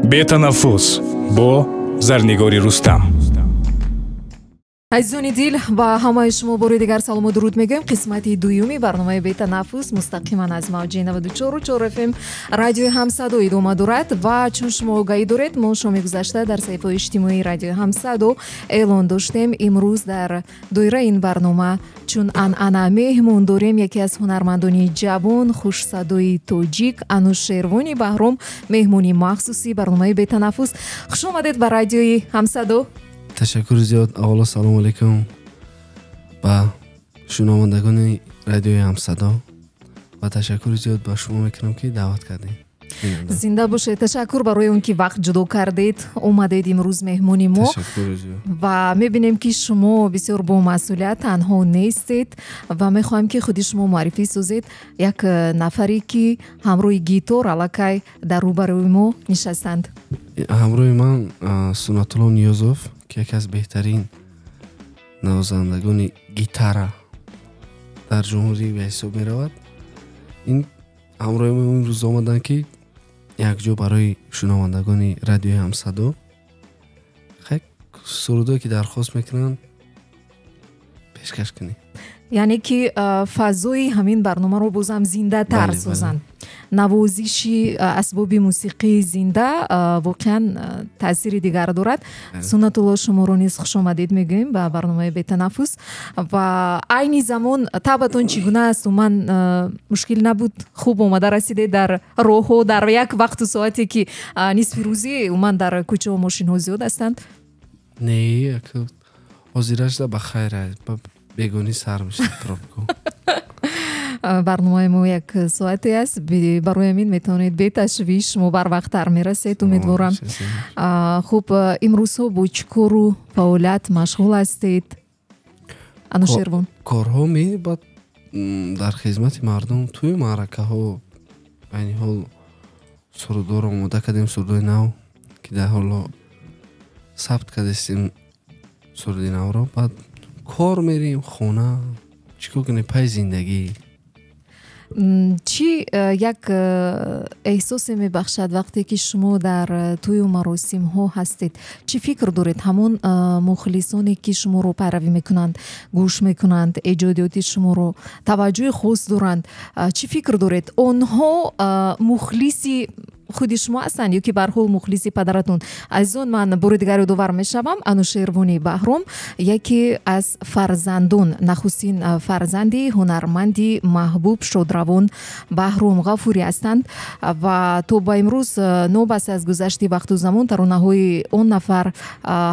Бетанаффус бо Зарнигори Рустам. Азизони дил, ба ҳамаи шумо бори дигар салому дуруд мегӯем. Қисмати дуюми барномаи «Бетанаффус» мустақиман аз мавҷи 94,4 ФМ Радиои Ҳамсадо идома дорад. Ва чун шумо огаҳӣ доред, мо шоми гузашта дар саҳифаҳои иҷтимоии Радиои Ҳамсадо эълон доштем: имрӯз дар доираи ин барнома чун анъана меҳмон дорем, яке аз ҳунармандони ҷавон, хушсадои тоҷик, Анушервони Баҳром, меҳмони махсуси барномаи «Бетанаффус». Хуш омадед ба Радиои Ҳамсадо. Ташаккури зиёд. Аввало, салому алайкум ба шунавандагони Радиои Ҳамсадо ва ташаккури зиёд ба шумо мекунам, ки даъват кардем. Зинда бошед. Ташаккур барои он ки вақт ҷудо кардед, омадед имрӯз меҳмони мо. Ва мебинем, ки шумо бисёр бо масъулият, танҳо нестед, ва мехоҳем, ки худи шумо муаррифӣ созед як нафаре, ки ҳамроҳи гитор аллакай дар рӯбарӯи мо нишастанд. Ҳамроҳи ман Суннатулло Ниёзов, ки яке аз беҳтарин навозандагони гитара дар ҷумҳурӣ ба ҳисоб меравад. Ин ҳамроҳи мо имрӯз омаданд, ки якҷо барои шунавандагони Радиои Ҳамсадо сурудое, ки дархост мекунанд, пешкаш кунем. Яъне ки фазои ҳамин барномаро бозам зиндатар созанд. Навозиши асбоби мусиқии зинда воқеан таъсири дигар дорад. Суннатулло, шуморо низ хушомадед мегӯем ба барномаи «Бетанаффус». Ва айни замон табатон чӣ гуна аст? Умуман, мушкил набуд, хуб омада расидед? Дар роҳҳо дар як вақту соате, ки нисфи рӯзӣ, умуман дар кӯчаҳо мошинҳо зиёд ҳастанд. Не, ҳозирашда ба хайр, бегонӣ сар мешад пробка. Барномаи мо як соате аст, барои ҳамин метавонед беташвиш, шумо барвақттар мерасед, умедворам. Хуб, имрӯзҳо бо чӣ кору фаъолият машғул ҳастед, Анушервон? Корҳо бад дар хизмати мардум, тӯи маъракаҳо. Айни ҳол сурудҳоро омода кардем, сурудҳои нав, ки дар ҳоло сабт кардастем суруди навро. Баъд кор мерем, хона, чӣ кор кунем, пай зиндагӣ. Чӣ як эҳсосе мебахшад, вақте ки шумо дар тӯю маросимҳо ҳастед? Чӣ фикр доред? Ҳамон мухлисоне, ки шуморо пайравӣ мекунанд, гӯш мекунанд эҷодиёти шуморо, таваҷҷӯҳи хос доранд, чӣ фикр доред? Онҳо мухлиси худи шумо ҳастанд ё ки барҳол мухлиси падаратон? Азизон, ман бори дигар ёдовар мешавам: Анушервони Баҳром яке аз фарзандон, нахустин фарзанди ҳунарманди маҳбуб шодравон Баҳром Ғафурӣ ҳастанд. Ва то ба имрӯз, новобаста аз гузашти вақту замон, таронаҳои он нафар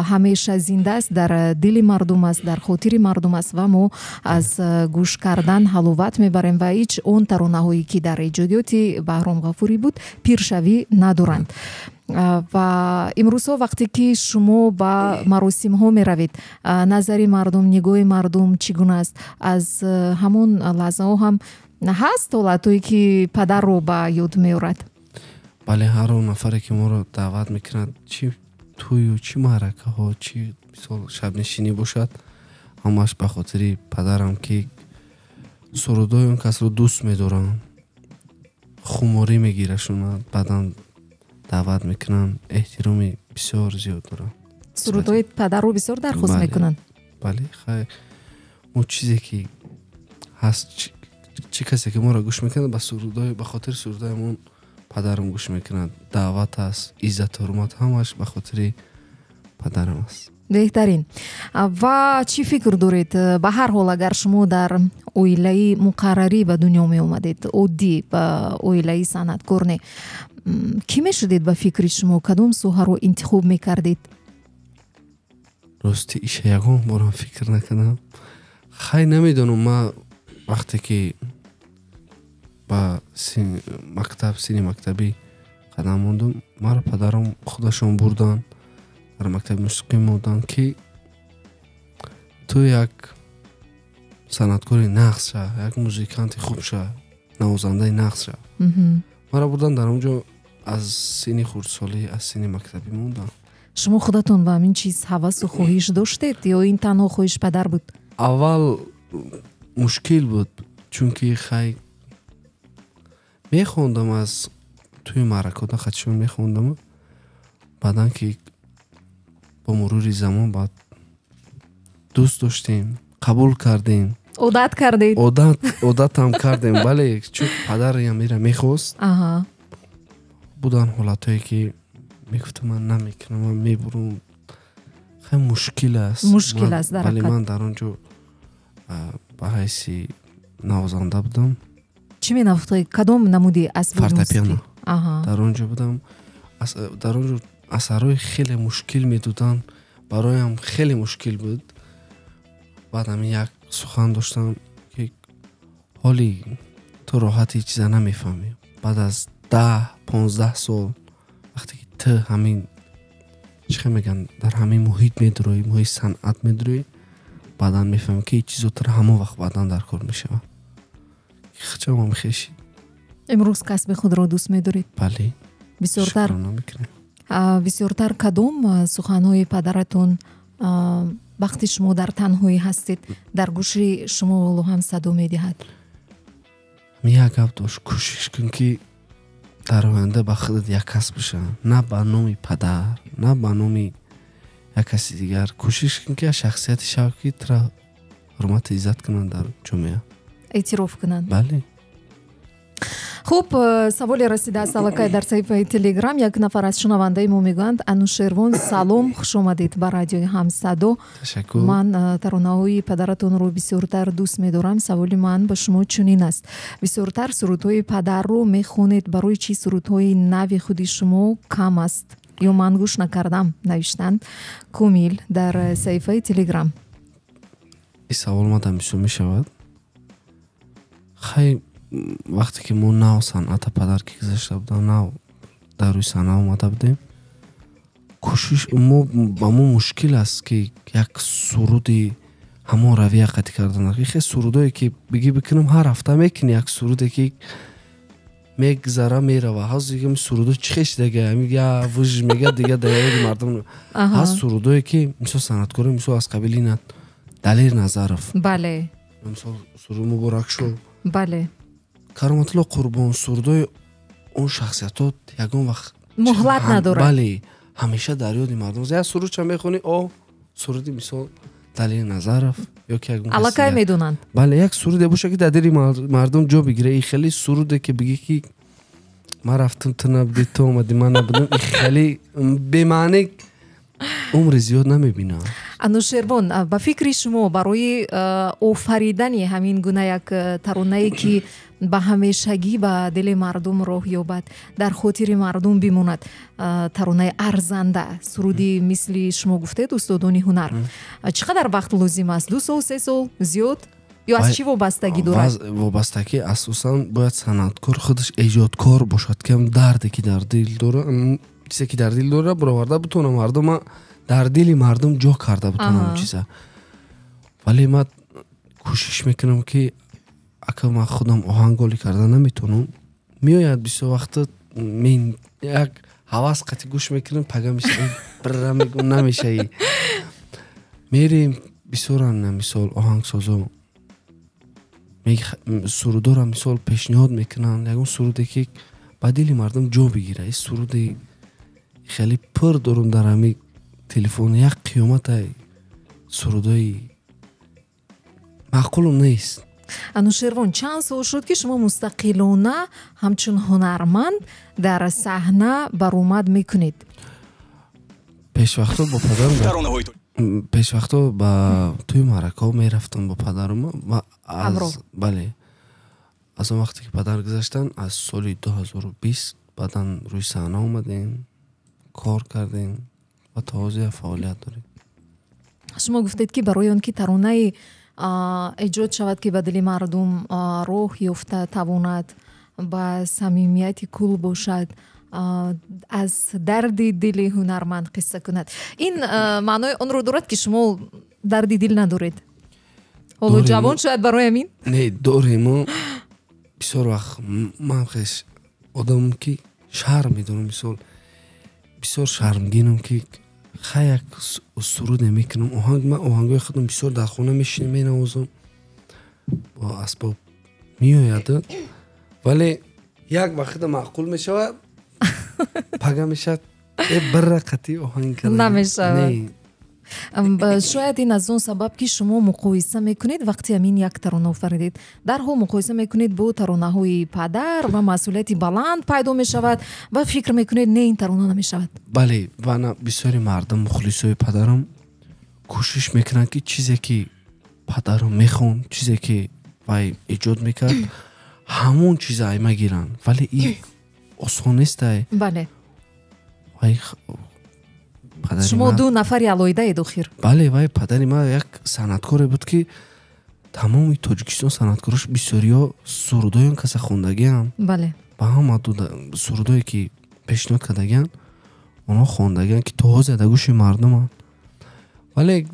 ҳамеша зинда аст, дар дили мардум аст, дар хотири мардум аст ва мо аз гӯш кардан ҳаловат мебарем. Ва ҳеҷ он таронаҳое, ки дар эҷодиёти Баҳром Ғафурӣ буд, пиршавӣ надоранд. Ва имрӯзҳо, вақте ки шумо ба маросимҳо меравед, назари мардум, нигоҳи мардум чӣ гуна аст? Аз ҳамон лаҳзаҳо ҳам ҳаст ҳолатҳое, ки падарро ба ёд меорад? Бале, ҳар он нафаре, ки моро даъват мекунад, чӣ тӯю, чӣ маъракаҳо, чӣ мисол шабнишинӣ бошад, ҳамааш ба хотири падарам, ки сурудҳои он касро дӯст медоранд, хуморӣ мегирашонад, баъдан даъват мекунанд, эҳтироми бисёр зиёд доранд. Сурудҳои падарро бисёр дархост мекунанд? Бале, хайр, мо чизе ки ҳаст, чӣ касе ки моро гӯш мекунад, ба сурудҳои, ба хотири сурудҳоямон падарам гӯш мекунад. Даъват аст, иззату ҳурмат, ҳамааш ба хотири падарам аст. Беҳтарин. Ва чӣ фикр доред, ба ҳар ҳол, агар шумо дар оилаи муқаррарӣ ба дунё меомадед, оддӣ, ба оилаи санъаткор не, кӣ мешудед? Ба фикри шумо, кадом соҳаро интихоб мекардед? Рости, иша ягон борам фикр накардам. Хай, намедонам, ман вақте ки ба мактаб, синни мактабӣ қадам мондум, маро падарам худашон бурданд, дар мактаби мусиқӣ монданд, ки ту як санъаткори нағз ша, як музиканти хуб ша, навозандаи нағз ша. Маро бурданд дар он ҷо, аз синни хурдсолӣ, аз синни мактабӣ мондам. Шумо худатон ба ҳамин чиз ҳавасу хоҳиш доштед ё ин танҳо хоҳиш падар буд? Аввал мушкил буд, чунки хай мехондам, аз тӯи маъракода хатшон мехондам. Баъдан ки бо мурури замон баъд дӯст доштем, қабул кардем. Одат кардед. Одатам кардем, бале, чун падарам ира мехост. Будан ҳолатҳое ки мегуфтам ман намекунам, ман мебурам. Хеле мушкил аст. Мушкил аст дар ҳақиқат. Бале, ман дар он ҷо ба ҳайси навозанда будам. Чӣ менавохтед? Кадом намуди асбоби мусиқӣ? Фортепиано. Дар он ҷо будам. Дар он ҷо асарҳои хеле мушкил медоданд. Бароям хеле мушкил буд. Баъд ҳамин як сухан доштам ки ҳоли ту роҳати чиза намефаҳмӣ. Баъд аз 10-15 сол вақте ки ту ҳамин чӣ хел мегӯянд, дар ҳамин муҳит медуроӣ, муҳити санъат медуроӣ, баъдан мефаҳмӣ ки чизо туро ҳамон вақт баъдан дар кор мешавад. Хачамам хешид. Имрӯз касби худро дӯст медоред? Бале. Бисёртар кадом суханҳои падаратон вақти шумо дар танҳоӣ ҳастед дар гӯши шумо ҳоло ҳам садо медиҳад? Як гап дошт: кӯшиш кун ки дар оянда ба худат як кас бошад, на ба номи падар, на ба номи як каси дигар. Кӯшиш кун ки шахсияти шав ки тура ҳурмату иззат кунанд дар ҷомеа, эътироф кунанд. Бале. Хуб, саволе расидааст аллакай дар саҳифаи Телеграм. Як нафар аз шунавандаи мо мегӯянд: Анушервон, салом, хуш омадед ба радиои Ҳамсадо. Ташаккур. Ман таронаҳои падаратонро бисёртар дӯст медорам. Саволи ман ба шумо чунин аст: бисёртар сурудҳои падарро мехонед, барои чӣ сурудҳои нави худи шумо кам аст? Ё ман гӯш накардам? Навиштанд Комил дар саҳифаи Телеграм. Ин савол мадам бисёр мешавад. Хай, вақте ки мо нав санъата падар ки гузашта будам, нав дар рӯи саҳна омада будем, кӯшиш мо ба мо мушкил аст ки як суруди ҳамон равия қатъи кардан. Хе сурудое ки бигӣ бикунам ҳар ҳафта мекунӣ, як суруде ки мегзара мерава. Ҳозир дигам сурудо чӣ хеш дига, я вуж мега дига дар ёди мардум. Ҳаст сурудое ки мисол санъаткоро, мисол аз қабили Далер Назаров. Бале. Мисол суруд Муборакшо. Бале. Кароматулло Қурбон, сурудои он шахсиятҳо ягон вақт муҳлат надорад. Бале, ҳамеша дар ёди мардум. Як сурудча мехонӣ, о суруди мисол Далер Назаров ё ки ягон аллакай медонанд. Бале, як суруде боша ки дар дили мардум ҷо бигира. И хеле суруде ки бигӣ ки ман рафтам, ту набудӣ, ту омадӣ, ман набудам, и хеле бемаъне умри зиёд намебинам. Анушервон, ба фикри шумо барои офаридани ҳамин гуна як таронае ки ба ҳамешагӣ ба дили мардум роҳ ёбад, дар хотири мардум бимонад, таронаи арзанда, суруди мисли шумо гуфтед устодони ҳунар, чӣ қадар вақт лозим аст? 2 сол, 3 сол, зиёд? Ё аз чӣ вобастагӣ дорад? Вобастагӣ асосан бояд санъаткор худаш эҷодкор бошад, ки дарде ки дар дил дорад, чизе ки дар дил дорад, бароварда бутонам мардума, дар дили мардум ҷо карда бутонам чиза. Вале ман кӯшиш мекунам ки ака ман худам оҳанголӣ карда наметавонам. Меояд бисёр вақт мен як ҳавас қати гӯш мекунам, пага мешавӣ, бира мегӯм намешавӣ. Мерем бисёран мисол оҳангсозо сурудора мисол пешниҳод мекунанд, ягон суруде ки ба дили мардум ҷо бигира. Ин суруди хеле пур дорум дар ҳамин телефон, як қиёмата сурудои маъқулум нест. Анушервон, чанд сол шуд ки шумо мустақилона ҳамчун ҳунарманд дар саҳна баромад мекунед? Пешвақто бо падарам, пешвақто ба тӯи маъракаҳо мерафтам бо падарам ва аз бале, аз он вақте ки падар гузаштанд, аз соли 2020 баъдан рӯи саҳна омадем, кор кардем ва то ҳозир фаъолият дорем. Шумо гуфтед ки барои он ки таронаи эҷод шавад ки ба дили мардум роҳ ёфта тавонад, ба самимияти кул бошад, аз дарди дили ҳунарманд қисса кунад, ин маънои онро дорад ки шумо дарди дил надоред? Ҳоло ҷавон шояд барои ҳамин? Не, дорему. Бисёр вақт ман хеш одамам ки шарм медорам, мисол бисёр шармгинам ки хай як суруде мекунам, оҳанг, ман оҳангои худам бисёр дар хона мешинам, менавозам, бо асбоб меояд, вале як вақта маъқул мешавад, пага мешавад Бира қатъи оҳанг карда намешавад. Шояд ин аз он сабаб, ки шумо муқоиса мекунед, вақте ҳамин як тарона офаридед, дарҳол муқоиса мекунед бо таронаҳои падар ва масъулияти баланд пайдо мешавад ва фикр мекунед, не, ин тарона намешавад. Бале, ва на бисёри мардум, мухлисои падарам, кӯшиш мекунанд, ки чизе ки падарам мехонд, чизе ки вай эҷод мекард, ҳамон чиза айма гиранд, вале ин осон нестай. Вай падари Шумо ман ду нафари алоҳидаед охир. Бале, вай падари ман як санъаткоре буд, ки тамоми Тоҷикистон санъаткорош бисёриҳо сурудҳои он каса хондагианд. Ба ҳама сурудҳое ки пешниҳод кардагианд, онҳо хондагианд, ки то ҳозир дар гӯши мардуманд. Вале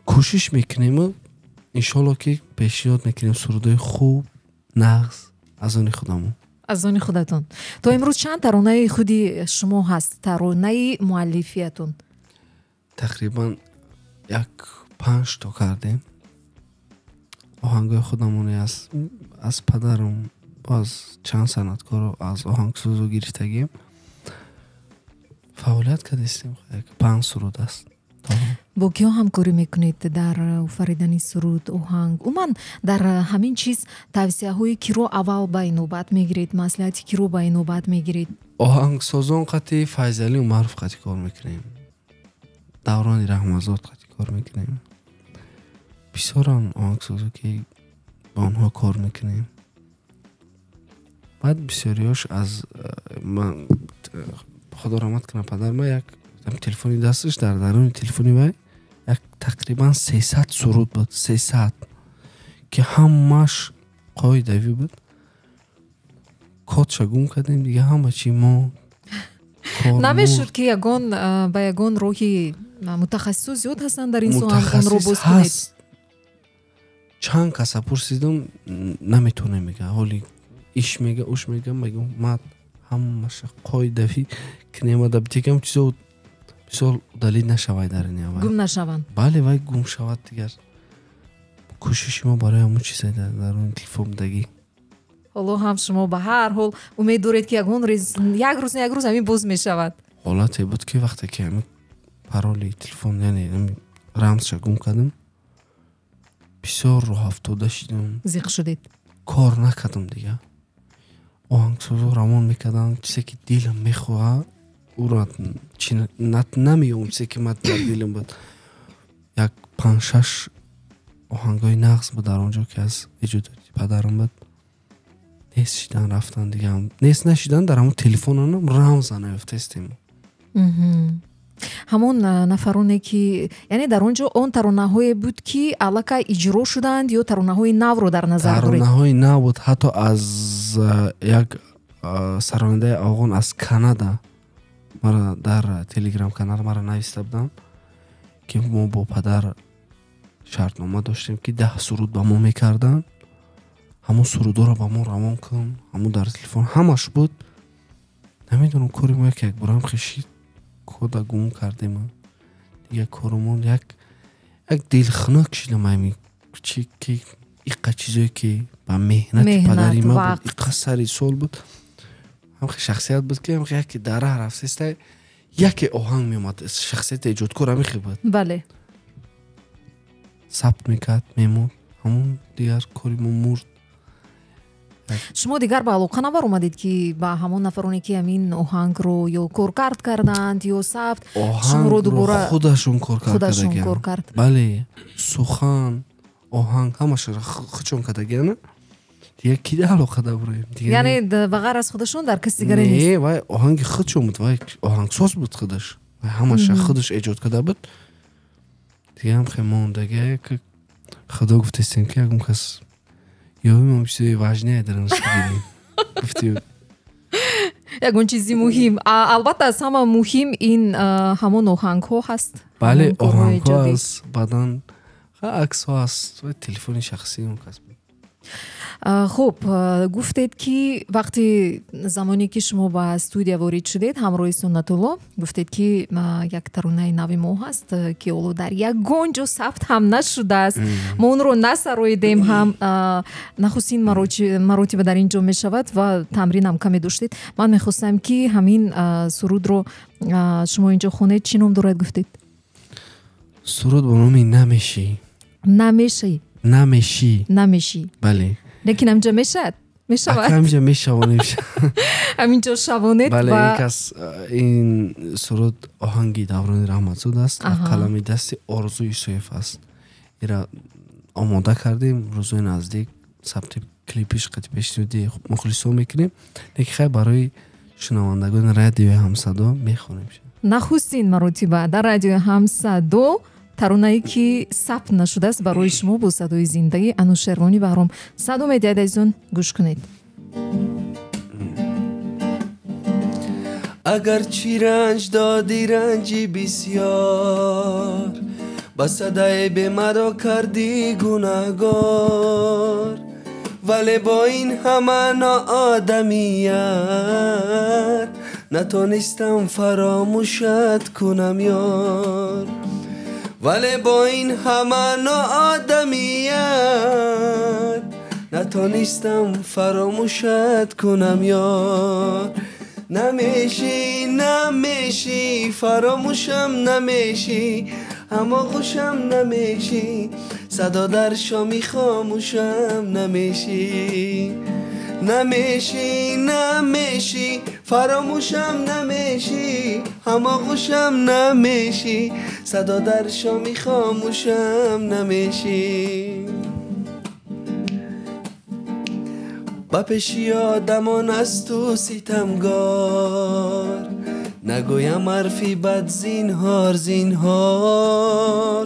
кӯшиш мекунему, иншоалло, ки пешниҳод мекунем сурудҳои хуб, нағз, аз они худамон. Аз они худатон. То имрӯз чанд таронаи худи шумо ҳаст, таронаи муаллифиятон? Тақрибан як панҷ то кардем, оҳангҳои худамоне аз падарам, аз чанд санъаткоро, аз оҳангсозо гирифтагием, фаъолият кардистем, як панҷ суруд аст. Бо киҳо ҳамкорӣ мекунед дар офаридани суруд, оҳанг? Умуман, дар ҳамин чиз тавсияҳои киро аввал ба инобат мегиред, маслиҳати киро ба инобат мегиред? Оҳангсозон қати Файзалӣ Умаров қати кор мекунем, Даврони Раҳмазод қати кор мекунем, бисёран оҳангсозо, ки ба онҳо кор мекунем. Баъд бисёриҳош аз худо раҳмат кунад падар ма, як телефони дасташ, дар даруни телефони вай як тақрибан 300 суруд буд, 300, ки ҳамаш қоидавӣ буд. Кодша гум кардем, дига ҳама чи мо Намешуд, ки ягон ба ягон роҳи мутахассисо зиёд ҳастанд дар ин соҳа, онро боз кунед? Чанд каса пурсидам, наметонем, мега, ҳоли иш мега, уш мега. Мегум, ма ҳамаша қоидавӣ кунемада битегам, чизо мисол удалить нашавай дар ин Гум нашаванд. Бале, вай гум шавад дигар. Кӯшиши мо барои ҳамон чиза дар он телефон будагӣ. Ҳоло ҳам шумо ба ҳар ҳол умед доред, ки ягон як рӯз, як рӯз ҳамин боз мешавад. Ҳолате буд, ки вақте ки ҳамин пароли телефон, яъне рамзша гум кардам, бисёр роҳафтода шидам. Зиқ шудед. Кор накардам дига. Оҳангсозо равон мекардам, чизе ки дилам мехоҳад, уро намеём, чизе ки ман дар дилам буд. Як панҷ-шаш оҳангҳои нағз буд дар он ҷо, ки аз эҷодоти падарам буд, нест шидан, рафтан дига, нест нашидан, дар ҳамон телефонанам рамза наёфтаистем. Ҳамон нафароне ки, яъне дар он ҷо он таронаҳое буд, ки аллакай иҷро шуданд, ё таронаҳои навро дар назар доред? Таронаҳои нав буд, ҳатто аз як сарояндаи афғон аз Канада мара дар телеграм канал мара нависта буданд, ки мо бо падар шартнома доштем, ки 10 суруд ба мо мекарданд, ҳамон сурудҳоро ба мо равон кун. Ҳамон дар телефон ҳамаш буд. Намедонам, кори мо як якборам хешид, кода гум кардем, дига корумон як дилхунук шидам. Ами чи ки иқа чизое ки ба меҳнати падари ма буд, иқа сари сол буд, ҳамхе шахсият буд, ки ҳамхе яке дар раҳ рафтеста, яке оҳанг меомад, шахсияти эҷодкор ҳамихе буд. Сабт мекард, мемонд, ҳамон дигар кори мо мурд. Шумо дигар ба алоқа набаромадед, ки ба ҳамон нафароне, ки ҳамин оҳангро ё коркард карданд, ё сабт, шуморо дубора? Худашон коркард. Худашон кор кард. Бале, сухан, оҳанг, ҳамашро худшон кардагиана, дигар ки алоқа дабуроем? Яъне ба ғайр аз худашон дар кас дигаре нест? Не, вай оҳанги худшон буд, вай оҳангсоз буд худаш, вай ҳамаша худаш эҷод карда буд. Дигарам хе мондага, худо гуфтестем, ки ягон кас ёбим, чизи важнее дар гирем, гуфтем. Ягон чизи муҳим. Албатта, аз ҳама муҳим ин ҳамон оҳангҳо ҳаст. Бале, оҳангҳо аст, баъдан аксҳо аст, телефони шахсии он кас буд. Хуб, гуфтед ки вақти замоне ки шумо ба студия ворид шудед ҳамроҳи Суннатулло, гуфтед ки як таронаи нави мо ҳаст, ки ҳоло дар ягон ҷо сабт ҳам нашудааст, мо онро насароидем ҳам, нахустин маротиба дар ин ҷо мешавад ва тамрин ҳам каме доштед. Ман мехостам ки ҳамин сурудро шумо инҷо хонед. Чӣ ном дорад гуфтед? Суруд бо номи Намешӣ. Намешӣ. Намешӣ. Намешӣ. Бале. Лекин ҳаминҷо мешавад? Мешавад. Ҳаминҷо мешавонем. Ҳаминҷо шавонед. Бале, ин кас ин суруд оҳанги Даврони Раҳматзод аст ва қалами дасти Орзу Исоев аст. Ира омода кардем, рӯзои наздик сабти клипиш қати пешниҳоди мухлисон мекунем. Лекин хай барои шунавандагони радиои Ҳамсадо мехонем. Нахустин маротиба дар радиои Ҳамсадо таронае ки сабт нашудааст барои шумо бо садои зиндаи Анушервони Баҳром садо медиҳад. Азизон, гӯш кунед. Агарчи ранҷ додӣ ранҷи бисёр, ба садои бемаро кардӣ гунаҳгор, вале бо ин ҳама ноодамият натонистам фаромӯшат кунам ёр, вале бо ин ҳама ноодамият натонистам фаромӯшат кунам ёр. Намешӣ, намешӣ, фаромӯшам намешӣ, ҳамоғӯшам намешӣ, садо дар шоми хомӯшам намешӣ. Намешӣ, намешӣ, фаромӯшам намешӣ, ҳамоғӯшам намешӣ, садо дар шоми хомӯшам намешӣ. Ба пеши одамон аз ту ситамгор, нагӯям ҳарфи бад, зинҳор, зинҳор.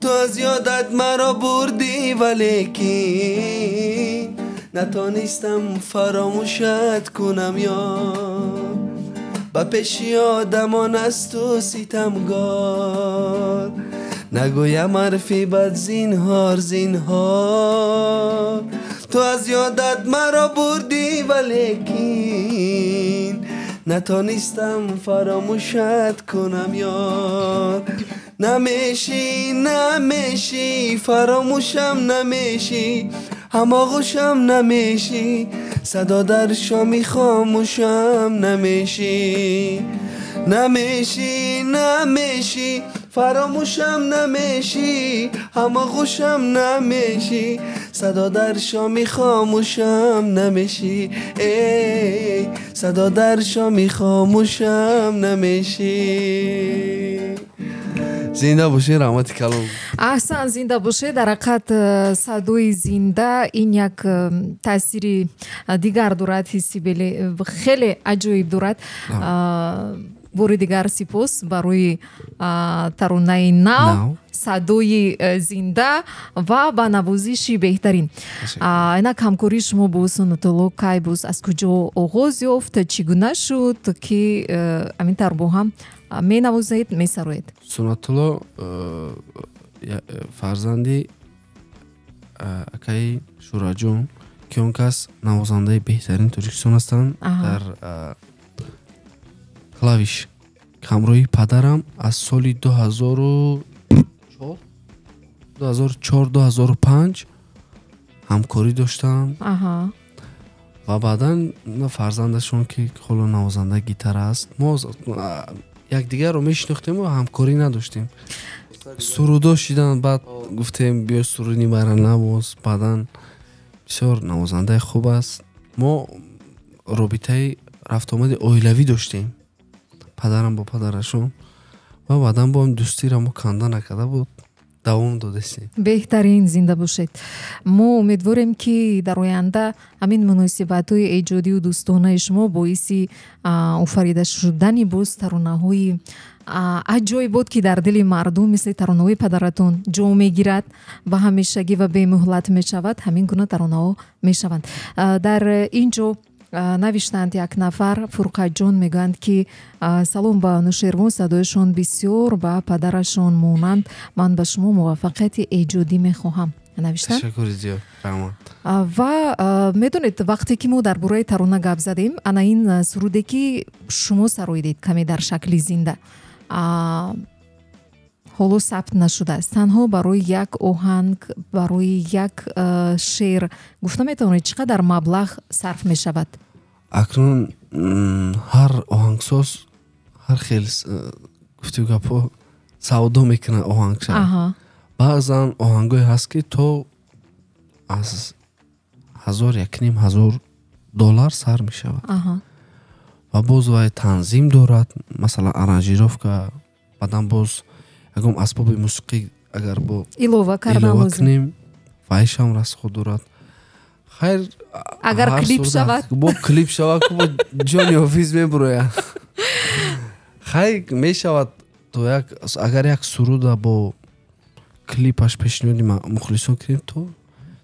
Ту аз ёдат маро бурдӣ, валекин натонистам фаромӯшат кунам ёр. Ба пеши одамон аз ту ситамгор, нагӯям ҳарфи бад, зинҳор, зинҳор. Ту аз ёдат маро бурдӣ, валекин натонистам фаромӯшат кунам ёр. Намешӣ, намешӣ, фаромӯшам намешӣ, ҳамоғӯшам намешӣ, садо дар шоми хомӯшам намешӣ. Намешӣ, намешӣ, фаромӯшам намешӣ, ҳамоғӯшам намешӣ, садо дар шоми хомӯшам намешӣ. Эй, садо дар шоми хомӯшам намешӣ. Зинда бошед, раҳмати калом. Аҳсан, зинда бошед. Дар ҳақиқат садои зинда ин як таъсири дигар дорад, ҳисси хеле аҷоиб дорад. Бори дигар сипос барои таронаи нав, садои зинда ва ба навозиши беҳтарин. Инак ҳамкории шумо бо Суннатулло кай буд, аз куҷо оғоз ёфт, чӣ гуна шуд ки ҳамин тавр бо ҳам менавозед, месароед? Суннатулло фарзанди акаи Шӯраҷон, ки он кас навозандаи беҳтарини Тоҷикистон ҳастанд дар клавиш. Ҳамроҳи падарам аз соли 2004-2005 ҳамкорӣ доштам ва баъдан фарзандашон ки ҳоло навозандаи гитара аст, мо якдигарро мешинохтем ва ҳамкорӣ надоштем. Сурудо шидан, баъд гуфтем биё суруди мара навоз. Баъдан бисёр навозандаи хуб аст. Мо робитаи рафтуомади оилавӣ доштем, падарам бо падарашон, ва баъдан бо ҳам дӯстиро мо канда накарда буд, давом додастем. Беҳтарин, зинда бошед. Мо умедворем ки дар оянда ҳамин муносибатҳои эҷодию дӯстонаи шумо боиси офарида шудани боз таронаҳои аҷоибот ки дар дили мардум мисли таронаҳои падаратон ҷо мегирад ва ҳамешагӣ ва бемуҳлат мешавад, ҳамин гуна таронаҳо мешаванд. Дар ин ҷо навиштанд як нафар, Фурқатҷон, мегӯянд ки салом ба Анушервон, садояшон бисёр ба падарашон монанд, ман ба шумо муваффақияти эҷодӣ мехоҳам. Навиштан. Ташаккури зиёд, раҳмат. Ва медонед, вақте ки мо дар бораи тарона гап задем, ана ин суруде ки шумо сароидед каме дар шакли зинда, ҳоло сабт нашудааст, танҳо барои як оҳанг, барои як шеър гуфта метавонед чӣ қадар маблағ сарф мешавад? Акнун ҳар оҳангсоз ҳар хел гуфту гапҳо савдо мекунад оҳангша. Баъзан оҳангҳое ҳаст, ки то аз 1000, 1500 доллар сар мешавад. Ва боз вай танзим дорад, масалан аранжировка, баъдан боз ягон асбоби мусиқӣ агар бо илова кардан лозим кунем, вайшам расход дорад. Хайр, агар клип шавад, бо клип шавад, бо ҷони офис мебурояд. Хайр, мешавад то як, агар як суруда бо клипаш пешниҳоди мухлисон кунем, то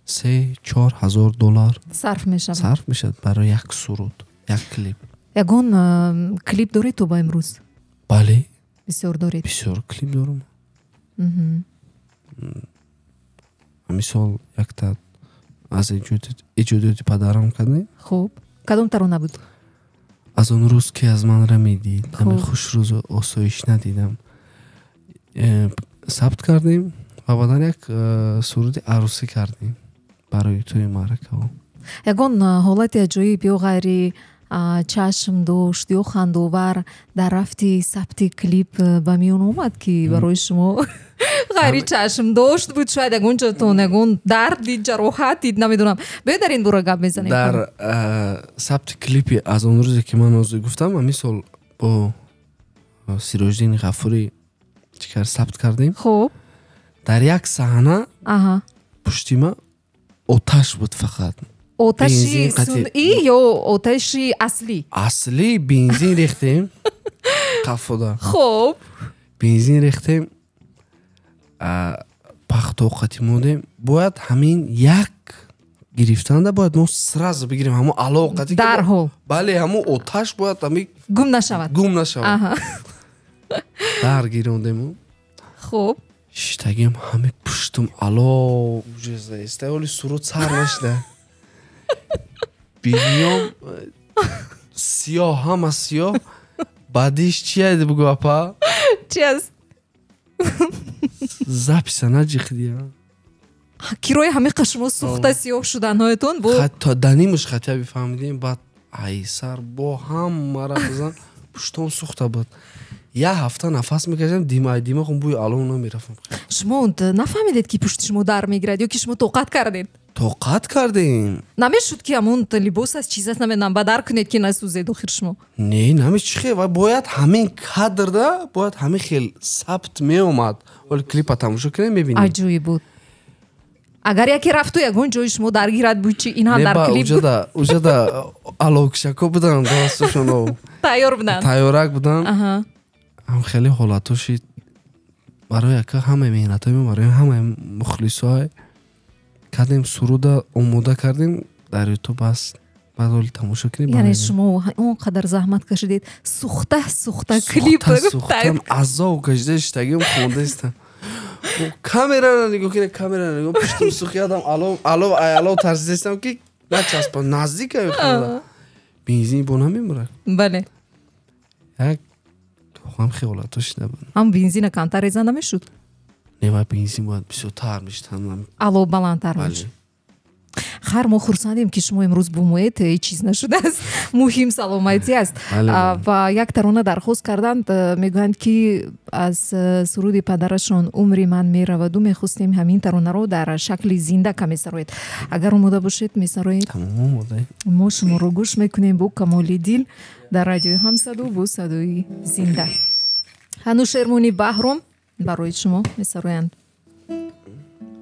3-4 ҳазор доллар сарф мешавад. Сарф мешавад барои як суруд, як клип. Ягон клип доред то ба имрӯз? Бале. Бисёр доред? Бисёр клип дорам. Мисол, якта аз эҷодиёти падарам кардем. Хуб, кадом тарона буд? Аз он рӯз ки аз ман рамидӣ, дами хушрӯзу осоиш надидам. Сабт кардем ва баъдан як суруди арӯсӣ кардем барои тӯи маъракаҳо. Ягон ҳолати аҷоиб ё ғайри чашм дошт ё хандовар дар рафти сабти клип ба миён омад, ки барои шумо ғайри чашм дошт буд? Шояд ягон ҷотон ягон дард дид, ҷароҳат дид, намедонам. Биё дар ин бора гап мезанем. Дар сабти клипи аз он рӯзе ки ман ҳозир гуфтам, ҳамин сол бо Сироҷиддини Ғафурӣ чӣ кар сабт кардем. Хуб. Дар як саҳна пушти ма оташ буд фақат. Оташи сунъӣ ё оташи аслӣ? Аслӣ, бензин рехтем қафода. Хуб. Бензин рехтем, пахтоқати модем. Бояд ҳамин як гирифтанда бояд мо сразу бигирем ҳамон алоқати. Дарҳол. Бале, ҳамон оташ бояд ҳамин гум нашавад. Гум нашавад. Дар гирондему. Хуб. Шиштагиам ҳаме пуштум ало уже заиста, оли суруд сар нашуда. Биниём сиёҳ, ҳама сиёҳ. Баъдиш чи аст, бугӯ апа? Чи аст? Записа наҷихдия. Кирои ҳамиқа шумо сӯхта сиёҳ шуданҳоятон бо то данимуш хатя бифаҳмидем, баъд айсар бо ҳамара бизан пуштом сӯхта буд. Як ҳафта нафас мекашидам, димай димағум бӯи алов намерафтам. Шумо нафаҳмидед, ки пушти шумо дар мегирад, ё ки шумо тоқат кардед? Тоқат кардем. Намешуд, ки ҳамон либос аст, чиз аст, намедонам, бадар кунед, ки насӯзед охир шумо? Не, намеш чӣ хел, бояд ҳамин кадрда, бояд ҳамин хел сабт меомад. Вале клипа тамошо кунем, мебинем. Аҷоиб буд. Агар яке рафту ягон ҷои шумо даргирад буд, чи ин ҳам дар клип буд? Уҷада аловкишако буданд, дастошон тайёр буданд. Тайёрак буданд. Ҳам хеле ҳолатҳо шид. Барои яка ҳамаи меҳнатҳои мо, барои ҳамаи мухлисҳое кардем, суруда омода кардем, дар ютуб аст. Баъд оли тамошо кунем. Яъне шумо он қадар заҳмат кашидед, сӯхта сӯхта клип сӯхтам, азоб кашида шиштагиам хондаистам. Камерара нигоҳ кунед, камерара нигоҳ, пуштум сӯхиядам, алов алов ай алов тарсидаистам, ки начаспа, наздик ай хонда. Бензин бо намемурад. Бале. Як ҳам хеле ҳолатҳо шида буд. Ҳам бензина камтар реза намешуд? Не, вай бензин бояд бисёртар мешуд. Алов баландтар мешуд. Хайр, мо хурсандем, ки шумо имрӯз бо моед, ҳеҷ чиз нашудааст. Муҳим саломатӣ аст. Ва як тарона дархост карданд, мегӯянд, ки аз суруди падарашон умри ман мераваду мехостем ҳамин таронаро дар шакли зинда каме сароед. Агар омода бошед, месароед. Тамом, омодаем. Мо шуморо гӯш мекунем бо камоли дил дар радиои Ҳамсадо бо садои зинда. Ҳанӯшермони Баҳром барои шумо месароянд.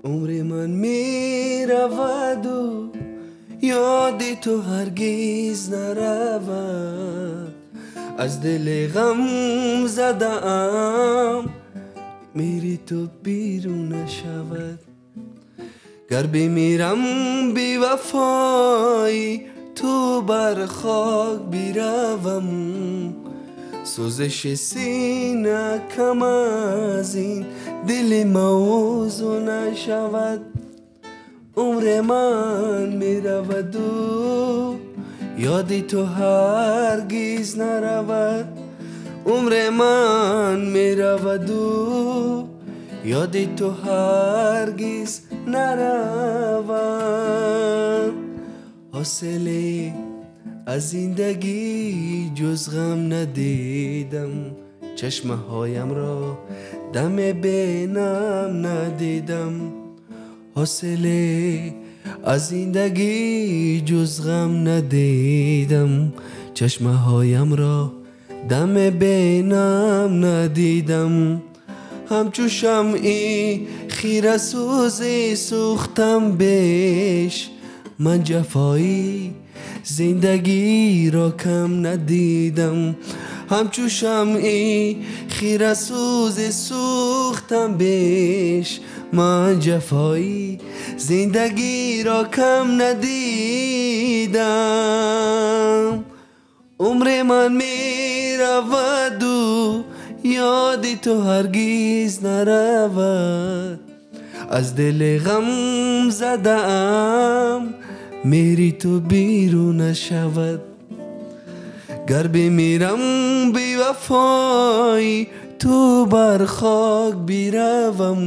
Умри ман мераваду ёди ту ҳаргиз наравад, аз дили ғам задаам мери ту берун нашавад. Гар бимирам бевафои ту бар хок биравам, сӯзиши сина кам аз ин дили мавзӯ нашавад. Умри ман мераваду ёди ту ҳаргиз наравад. Умри ман мераваду ёди ту ҳаргиз наравад. Ҳосиле аз зиндагӣ ҷуз ғам надидам, чашмаҳоямро даме бенам надидам. Ҳосиле аз зиндагӣ ҷуз ғам надидам, чашмаҳоямро даме бенам надидам. Ҳамчу шамъи хирасӯзе сӯхтам беш, ман ҷафои зиндагиро кам надидам. Ҳамчу шамъи хирасӯзе сӯхтам беш, ман ҷафои зиндагиро кам надидам. Умри ман мераваду ёди ту ҳаргиз наравад. Аз дили ғам задаам меҳри ту берун нашавад. Гар бимирам бевафои ту бар хок биравам,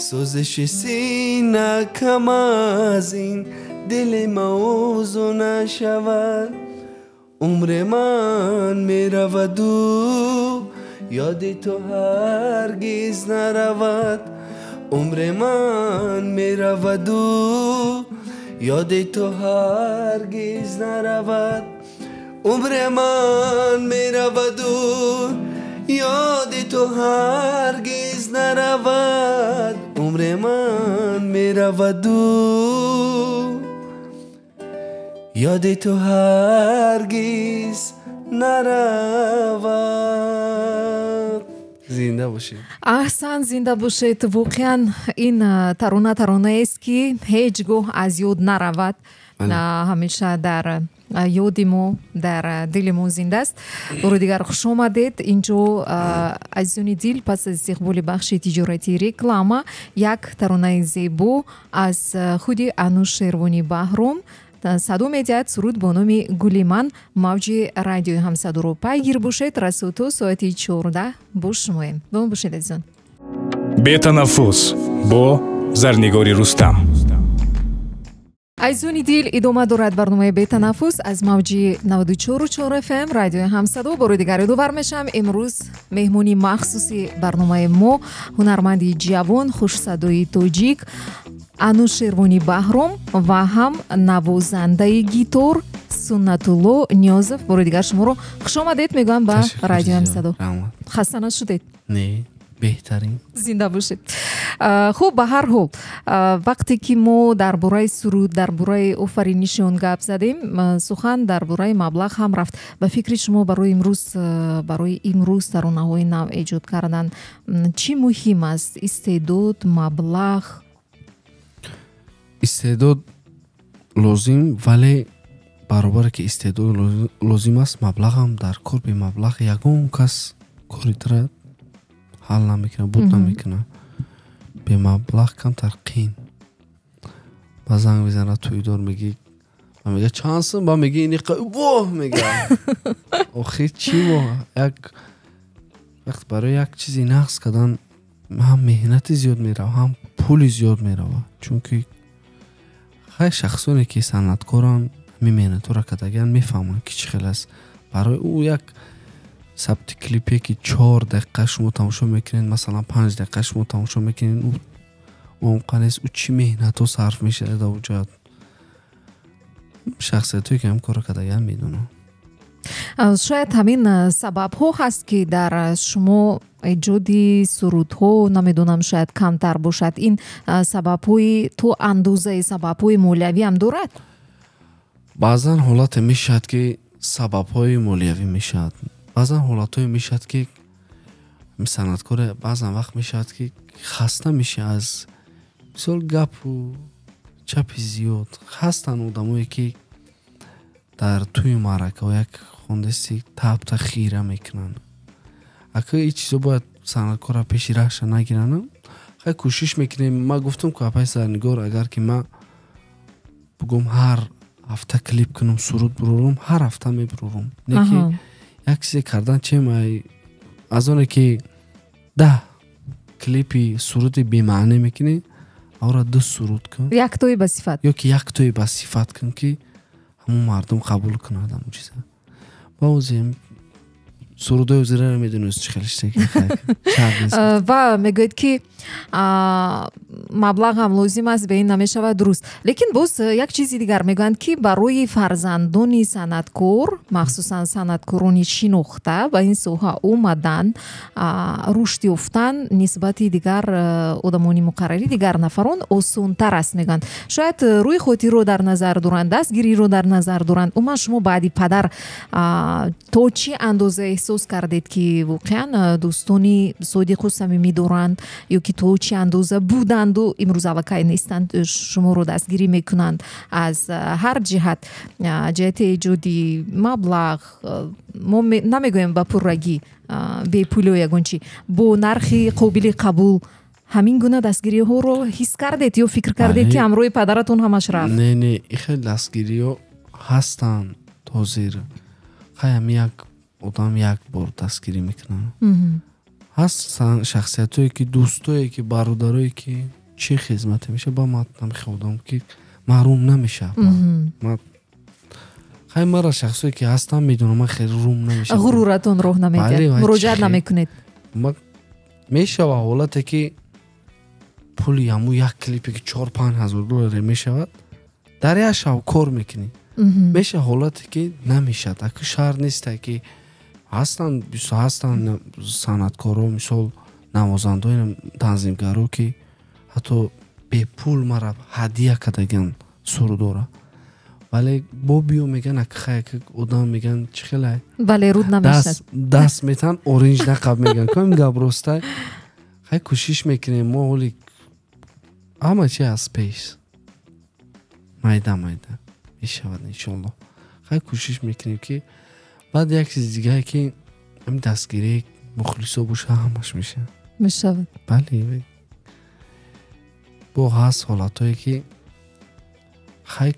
сӯзиши сина кам аз ин дили мавзӯ нашавад. Умри ман мераваду ёди ту ҳаргиз наравад. Умри ман мераваду ёди ту ҳаргиз наравад. Умри ман мераваду ёди ту ҳаргиз наравад. Умри ман мераваду ёди ту ҳаргиз наравад. Зинда бошед. Аҳсан, зинда бошед. Воқеан ин тарона таронаест, ки ҳеҷ гоҳ аз ёд наравад, ҳамеша дар ёди мо, дар дили мо зинда аст. Бори дигар хуш омадед. Инҷо, азизони дил, пас аз истиқболи бахши тиҷоратии реклама, як таронаи зебо аз худи Анушервони Баҳром садо медиҳад, суруд бо номи Гули ман. Мавҷи радиои Ҳамсадоро пайгир бошед. Расо то соати 14 бо шумоем. Бо мо бошед, азизон. Бетанаффус бо Зарнигори Рустам. Азизони дил, идома дорад барномаи Бетанаффус аз мавҷи 94,4 FM радиои Ҳамсадо. Бори дигар ёдовар мешавам, имрӯз меҳмони махсуси барномаи мо ҳунарманди ҷавон, хушсадои тоҷик Анушервони Баҳром ва ҳам навозандаи гитор Суннатулло Ниёзов. Бори дигар шуморо хушомадед мегӯям ба радиои Ҳамсадо. Хаста нашудед? Не, беҳтарин. Зинда бошед. Хуб, ба ҳар ҳол, вақте ки мо дар бораи суруд, дар бораи офариниши он гап задем, сухан дар бораи маблағ ҳам рафт. Ба фикри шумо, барои имрӯз таронаҳои нав эҷод кардан чӣ муҳим аст? Истеъдод, маблағ? Истеъдод лозим, вале баробаре ки истеъдод лозим аст, маблағам дар кор. Бемаблағ ягон кас кори тра ҳал намекунад, буд намекунад. Бемаблағ камтар қин. Ба занг мезанад тӯйдор, меги, ба мега чанд сум, ба меги иниқа, воҳ, мега, охи чӣ во. Як вақт барои як чизи нақс кардан ҳам меҳнати зиёд мерава, ҳам пули зиёд мерава, чунки хай шахсоне ки санъаткоранд, ҳамин меҳнатҳоро кардагиан, мефаҳманд, ки чӣ хел аст. Барои ӯ як сабти клипе, ки 4 дақиқа шумо тамошо мекунед, масалан, 5 дақиқа шумо тамошо мекунед, онқа нест. Ӯ чӣ меҳнатҳо сарф мешавад дар шахсиятҳое, ки ҳамин корро кардагиан, медонанд. Шояд ҳамин сабабҳо ҳаст, ки дар шумо эҷоди сурудҳо, намедонам, шояд камтар бошад. Ин сабабҳои то андозаи сабабҳои молиявӣ ҳам дорад? Баъзан ҳолате мешавад, ки сабабҳои молиявӣ мешавад, баъзан ҳолатҳое мешавад, ки санъаткоре баъзан вақт мешавад, ки хаста мешавад аз мисол гапу чапи зиёд. Ҳастанд одамое, ки дар тӯи маъракаҳо як хондасти табта хира мекунанд. Ака ин чизо бояд санъаткорро пеши раҳша нагиранд. Хай, кӯшиш мекунем. Ма гуфтам ку, апай Зарнигор, агар ки ма бугум ҳар ҳафта клип кунам, суруд бурорам, ҳар ҳафта мебурорам. Не ки як чизе кардан чем аз оне ки 10 клипи суруди бемаъне мекунӣ, авра ду суруд кун. Яктои ба сифат. Ё ки яктои ба сифат кун, ки ҳамон мардум қабул кунад ҳамон чиза. Ба озем сурудои озираро медонист, чӣ хеле. Ва мегӯед, ки маблағ ҳам лозим аст, бе ин намешавад, дуруст. Лекин боз як чизи дигар мегӯянд, ки барои фарзандони санъаткор, махсусан санъаткорони шинохта, ба ин соҳа омадан, рушд ёфтан нисбати дигар одамони муқаррарӣ, дигар нафарон осонтар аст, мегӯянд. Шояд рӯи хотирро дар назар доранд, дастгириро дар назар доранд. Умуман, шумо баъди падар то чӣ андоза эҳсос кардед, ки воқеан дӯстони содиқу самимӣ доранд, ё ки то чӣ андоза буданду имрӯз аллакай нестанд, шуморо дастгирӣ мекунанд аз ҳар ҷиҳат, ҷиҳати эҷоди маблағ, мо намегӯем ба пуррагӣ, бепулё, ягон чи бо нархи қобили қабул, ҳамин гуна дастгириҳоро ҳис кардед ё фикр кардед, ки ҳамроҳи падаратон ҳамаш рафт? Не, не, и хел дастгириҳо ҳастанд ҳозир. Хай, ҳами як одам як бор дастгирӣ мекунад. Ҳаст шахсиятое ки, дӯстое ки, бародарое ки чӣ хизмате меша, ба ман намехе одам ки маҳрум намешавад. Хай, мара шахсое ки ҳастам, медонам, ман хеле рум намешавам. Ғуруратон роҳ намедиҳад, муроҷиат намекунед. Мешава ҳолате ки пули ҳамун як клипе ки 4-5 ҳазор долларе мешавад, дар як шаб кор мекунӣ. Меша ҳолате ки намешавад. Аку шаҳр несте ки ҳастанд, ҳастанд санъаткоро, мисол навозандаои, танзимгаро, ки ҳатто бепул мара ҳадия кардагиан сурудора, вале бо биё меган, акхай одам меган, чӣ хелай. Бале, руд намешад. Даст метан, оринҷ нақаб меган, ком гап ростай. Хай, кӯшиш мекунем мо, ҳоли ҳама чи аз пеш майда майда мешавад, иншоалло. Хай, кӯшиш мекунем, ки баъд як чизи дигае ки ҳами дастгирии мухлисо боша, ҳамаш мешавад. Мешавад. Бале, бо ҳаст ҳолатҳое ки хай,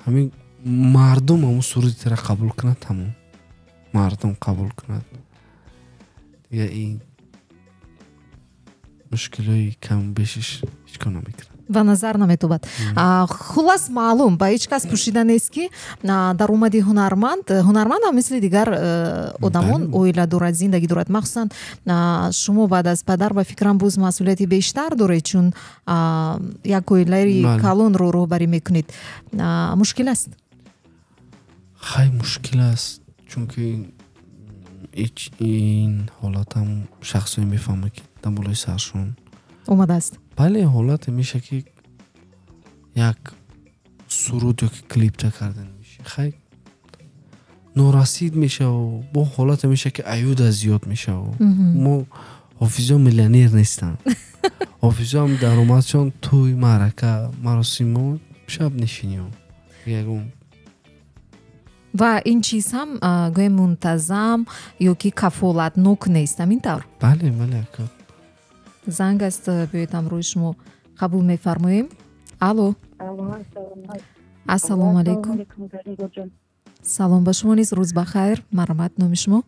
ҳамин мардум ҳамун сурудитера қабул кунад, тамом, мардум қабул кунад, дига ин мушкилои каму бешиш ҳеҷ кор намекунад. Ба назар наметобад. Хулас, маълум, ба ҳеҷ кас пӯшида нест, ки даромади ҳунарманд, ҳунарманд ҳам мисли дигар одамон оила дорад, зиндагӣ дорад. Махсусан шумо баъд аз падар, ба фикрам, боз масъулияти бештар доред, чун як оилаи калонро роҳбарӣ мекунед. Мушкил аст? Хай, мушкил аст, чунки ин ҳолатам шахсое мефаҳмад, ки дар болои саршон омадааст. Бале, ҳолате меша, ки як суруд ё ки клипта кардан меша, хай, норасид мешаву, бо ҳолате меша, ки аюда зиёд мешаву. Мо ҳофизо миллионер нестанд, ҳофизоам даромадшон тӯй, маърака, маросимо, шабнишиниҳо, ягон. Ва ин чиз ҳам, гӯем, мунтазам ё ки кафолатнок нест, ҳамин тавр? Бале, бале, ака. Занг аст, биёед, ҳамроҳи шумо қабул мефармоем. Алло, ассалому алайкум. Салом ба шумо низ, рӯз бахайр. Марҳамат, номи шумо?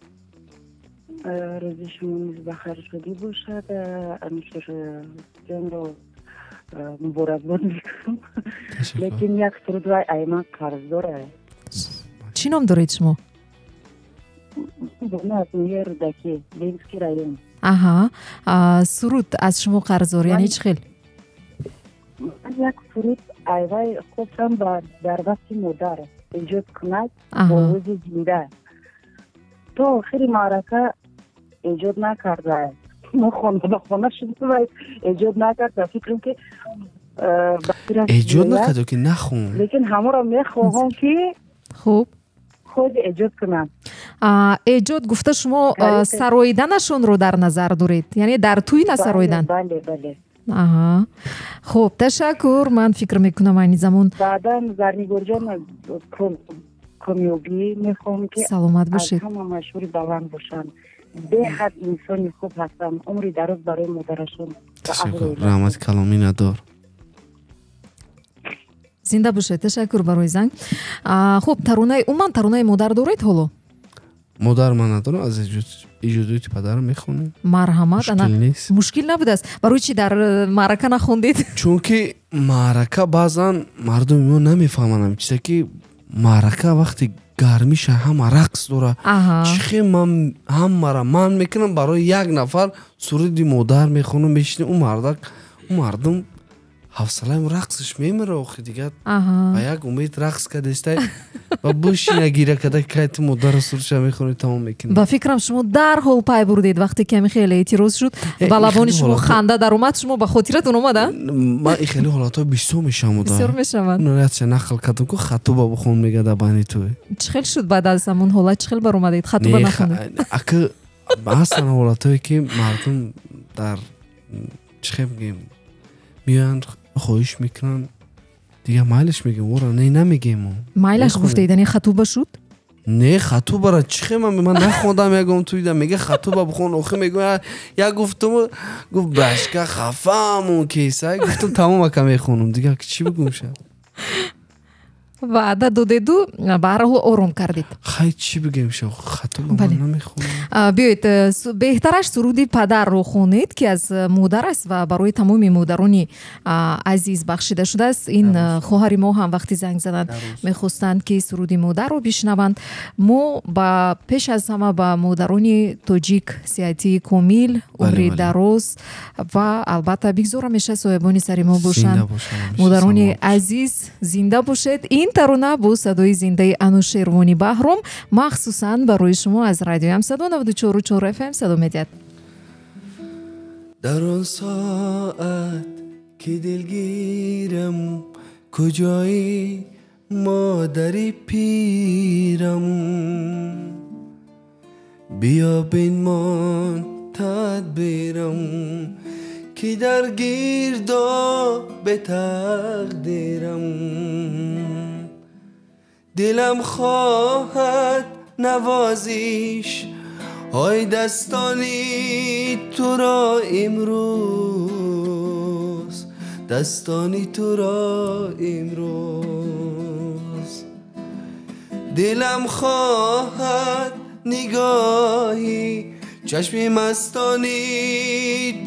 Рӯзи шумо низ бахайр шудӣ бошад. Анушерҷонро муборакбод мекунам, лекин як суруд вай айман қарздора. Чӣ ном доред шумо? Аз ноҳияи Рӯдакӣ, Ленинский район. Аҳа, суруд аз шумо қарздор, яъне чӣ хел? Як суруд айвай хостам дар вақти модар эҷод кунад бо овози зинда. То охири маърака эҷод накарда. Мо хона ба хона шудем, вай эҷод накарда. Фикрам ки эҷод накард ки нахун. Лекин ҳамонро мехоҳам, ки хуб худ эҷод кунам. Эҷод гуфта, шумо сароиданашонро дар назар доред, яъне дар тӯй насароидан? Бале, бале. Аҳа, хуб, ташаккур. Ман фикр мекунам, айни замон Баъдан Зарнигорҷон комёбӣ мехоҳам, ки Саломат бошед. аз ҳама машҳури баланд бошанд. Беҳад инсони хуб ҳастанд. Умри дароз барои модарашон. Ташаккур, раҳмати калон, миннатдор. Зинда бошед, ташаккур барои занг. Хуб, таронаи, умуман таронаи модар доред ҳоло? Модар ман надорам, аз иҷодиёти падарам мехонем. Марҳамат. Мушкил набудааст? Барои чӣ дар маърака нахондед? Чунки маърака баъзан мардуми мо намефаҳманд ҳамин чизе, ки маърака вақти гармиша ҳама рақс дора. Чӣ хел ман ҳамара ман мекунам, барои як нафар суруди модар мехонам, мешинем, ӯ мардак, ӯ мардум ҳавсалаем рақсаш мемира, охи дигар ба як умед рақс кардестай ва бишина гира када, кай ту модарро сурудша мехонӣ, тамом мекунӣ. Ба фикрам, шумо дарҳол пай бурдед, вақте ки ҳамин хеле эътироз шуд, ба лабони шумо ханда даромад, шумо ба хотиратон омада? Ман ин хеле ҳолатҳо бисёр мешавам. Бисёр мешаванд. Ятша нақл кардам ку, хатуба бихон мега дар байни ту. Чӣ хел шуд баъд аз ҳамон ҳолат? Чӣ хел баромадед, хатуба нахондед? Ака, ҳастанд ҳолатҳое, ки мардум дар чӣ хел бигем, меоянд, хоҳиш мекунанд, дигар майлаш мегем, ора не намегем. Майлаш гуфтед, яъне хатуба шуд? Не, хатубара чӣ хел ман нахондам ягон туида, мега хатуба бихон, охи мегӯя, як гуфтум, гуфт башка хафаамон кейсай, гуфтум тамом ака, мехонам, дигар чӣ бигӯм ша. Ваъда додеду ба ҳар ҳол ором кардед. Хай, чӣ бигем ша, хатуба ман намехонам. Биёед, беҳтараш суруди падарро хонед, ки аз модар аст ва барои тамоми модарони азиз бахшида шудааст. Ин хоҳари мо ҳам вақти занг заданд, мехостанд, ки суруди модарро бишнаванд. Мо ба пеш аз ҳама ба модарони тоҷик сиҳатии комил, умри дароз ва албатта бигзор ҳамеша соҳибони сари мо бошанд. Модарони азиз, зинда бошед. Ин тарона бо садои зиндаи Анушервони Баҳром махсусан барои шумо аз радиои Ҳамсадо 94,4 FM садо медиҳад. Дар он соат ки дилгирам, куҷои модари пирам, биё бинмон тадбирам, ки дар гирдобе тақдирам. Дилам хоҳад навозиш ҳои дастони туро имрӯз, дастони туро имрӯз. Дилам хоҳад нигоҳи чашми мастони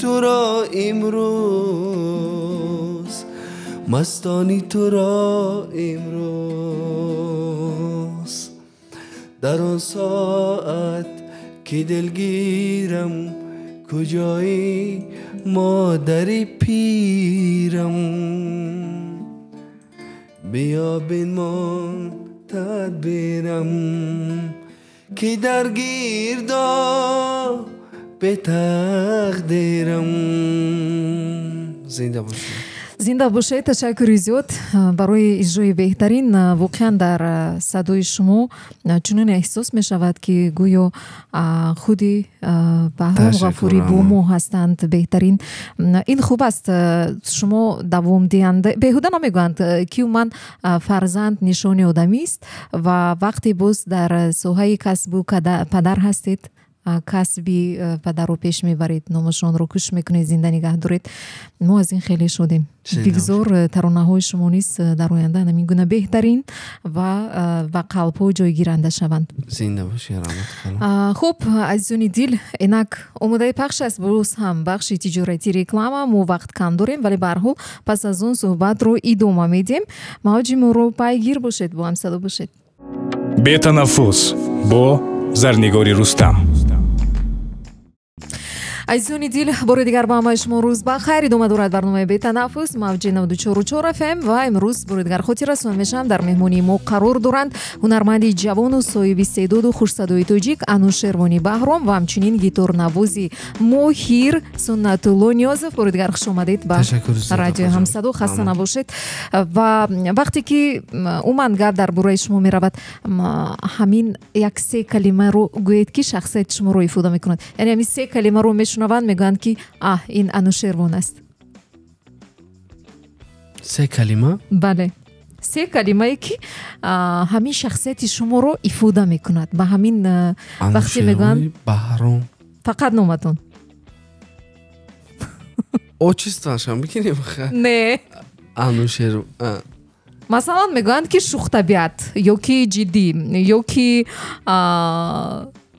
туро имрӯз, мастони туро имрӯз. Дар он соат ки дилгирам, куҷои модари пирам, биё бинмон тадбирам, ки дар гирдобе тақдирам. Зинда бошед. Зинда бошед, ташаккури зиёд барои иҷрои беҳтарин. Воқеан дар садои шумо чунин эҳсос мешавад, ки гӯё худи Баҳром Ғафурӣ бо мо ҳастанд. Беҳтарин, ин хуб аст, шумо давомдиҳанда. Беҳуда намегӯянд, ки умуман фарзанд нишони одамист, ва вақте боз дар соҳаи касбу падар ҳастед, касби падарро пеш мебаред, номашонро кӯшиш мекунед зинда нигаҳ доред. Мо аз ин хеле шодем. Бигзор таронаҳои шумо низ дар оянда ҳамин гуна беҳтарин ва ба қалбҳо ҷойгиранда шаванд. Зинда бошед, раҳмат. Хуб, азизони дил, инак омодаи пахш аст боз ҳам бахши тиҷоратӣ, реклама. Мо вақт кам дорем, вале ба ҳар ҳол пас аз он суҳбатро идома медиҳем. Мавҷи моро пайгир бошед, бо ҳамсадо бошед. Бетанаффус бо Зарнигори Рустам. Азизони дил, бори дигар ба ҳамаи шумо рӯз ба хайр. Идома дорад барномаи Бетанаффус, мавҷи 94,4 FM, ва имрӯз бори дигар хотиррасон мешавам, дар меҳмонии мо қарор доранд ҳунарманди ҷавону соҳиби истеъдоду хушсадои тоҷик Анушервони Баҳром ва ҳамчунин гиторнавози моҳир Суннатулло Ниёзов. Бори дигар хуш омадед ба радиои Ҳамсадо, хаста набошед. Ва вақте ки умуман гап дар бораи шумо меравад, ҳамин як се калимаро гӯед, ки шахсияти шуморо ифода мекунад. Яъне ҳамин се калимаро мешунаванд, мегӯянд, ки аҳ, ин Анушервон аст. Се калима? Бале, се калимае, ки ҳамин шахсияти шуморо ифода мекунад. Ба ҳамин вақте мегӯянд Баҳром. Фақат номатон. Отчествоашам бигирем? Не. Анушер. Масалан, мегӯянд, ки шӯхтабиат ё ки ҷиддӣ, ё ки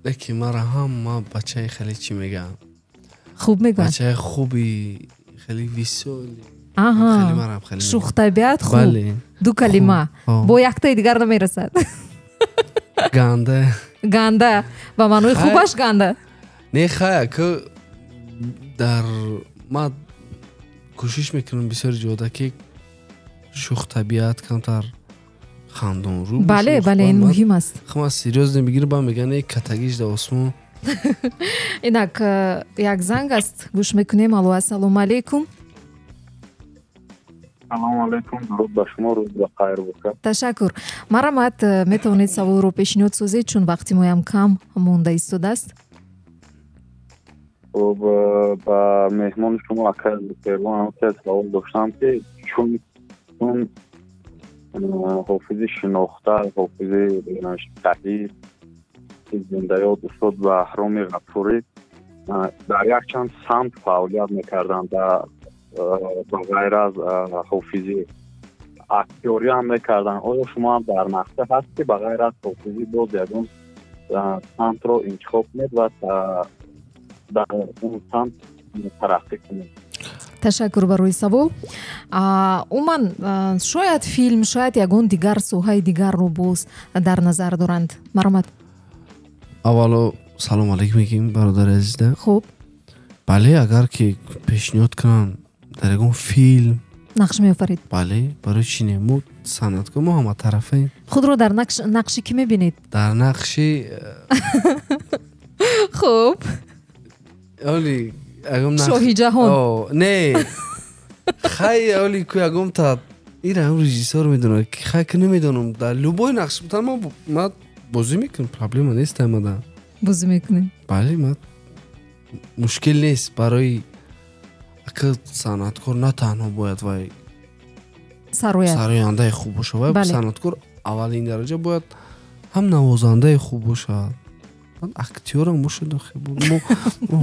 Леки мара ҳама бачаи хеле чӣ мегӯянд? Хуб мегӯянд. Бачаи хуби, хеле весёлый. Шӯхтабиат, хуб, ду калима, бо яктаи дигар намерасад. Ганда. Ганда ба маънои хубаш ганда. Не, хая ки дар ма кӯшиш мекунам бисёр ҷода, ки шӯхтабиат, камтар хандонрӯ. Бале, бале, ин муҳим аст. Ма серьёзно бигир, ба мегӯянд, катагиш да осмон. Инак як занг аст, гӯш мекунем. Алло, ассалому алайкум. Салому алайкум, дуруд ба шумо, рӯз ба хайр бошад. Ташаккур. Марҳамат, метавонед саволро пешниҳод созед, чун вақти моям кам монда истодааст. Хуб, ба меҳмони шумо, акай Анушервон, савол доштам, ки чун ҳофизи шинохта, ҳофизи шаҳид, зиндаёд устод Баҳроми Ғафурӣ дар якчанд самт фаъолият мекарданд, ба ғайр аз ҳофизӣ актёрӣ ҳам мекарданд. Оё шумо ҳам дар нақша ҳаст, ки ба ғайр аз ҳофизӣ боз ягон самтро интихоб кунед ва дар он самт тараққӣ кунед? Ташаккур барои савол. Умуман, шояд филм, шояд ягон дигар соҳаи дигарро боз дар назар доранд. Марҳамат. Аввало салом алейкум мегӯем бародари азизда. Хуб. Бале, агар ки пешниҳод кунанд дар ягон филм нақш меофарид? Бале, барои чӣ не? Мо санъаткор, мо ҳаматарафаем. Худро дар нақши кӣ мебинед? Дар нақши Хуб. Оли Шоҳи ҷаҳон. Не, хай, оли ку ягон та ира режиссёр медонад, хай, ки намедонам, дар любой нақш ма бозӣ мекунам, проблема нест аймада. Бозӣ мекунем? Бале, ма мушкил нест. Барои ака санъаткор на танҳо бояд вай сарояндаи хуб бошад, вай санъаткор аввалин дараҷа бояд ҳам навозандаи хуб бошад, актёрам бошад. Мо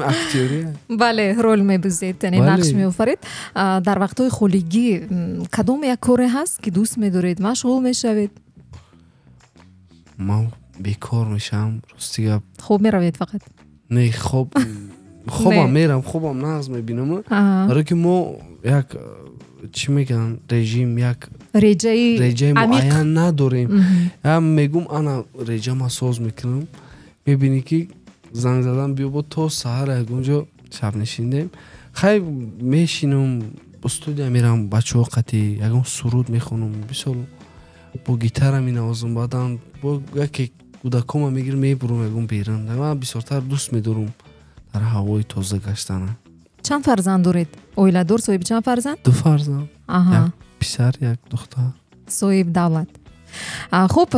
актёрия. Бале, рол мебозед, яъне нақш меофаред. Дар вақтҳои холигӣ кадом як коре ҳаст, ки дӯст медоред, машғул мешавед? Ман бекор мешавам, рости гап. Хоб меравед фақат? Не, хоб хобам мерам, хобам нағз мебинам, барое ки мо як чӣ мегӯянд, режим, як реҷаи муайян надорем. Ям мегум, ана реҷа ма соз мекунам, мебинӣ, ки занг задан, биё, бо то саҳар ягон ҷо шабнишиндем. Хай, мешинам, студия мерам, бачаҳо қати ягон суруд мехонам, бисёр бо гитара менавозам, баъдан бо яке кӯдакома мегирам, мебурам ягон берун. Ман бисёртар дӯст медорам дар ҳавои тоза гаштана. Чанд фарзанд доред? Оиладор, соҳиби чанд фарзанд? Ду фарзанд, як писар, як духтар. Соҳиби давлат. Хуб,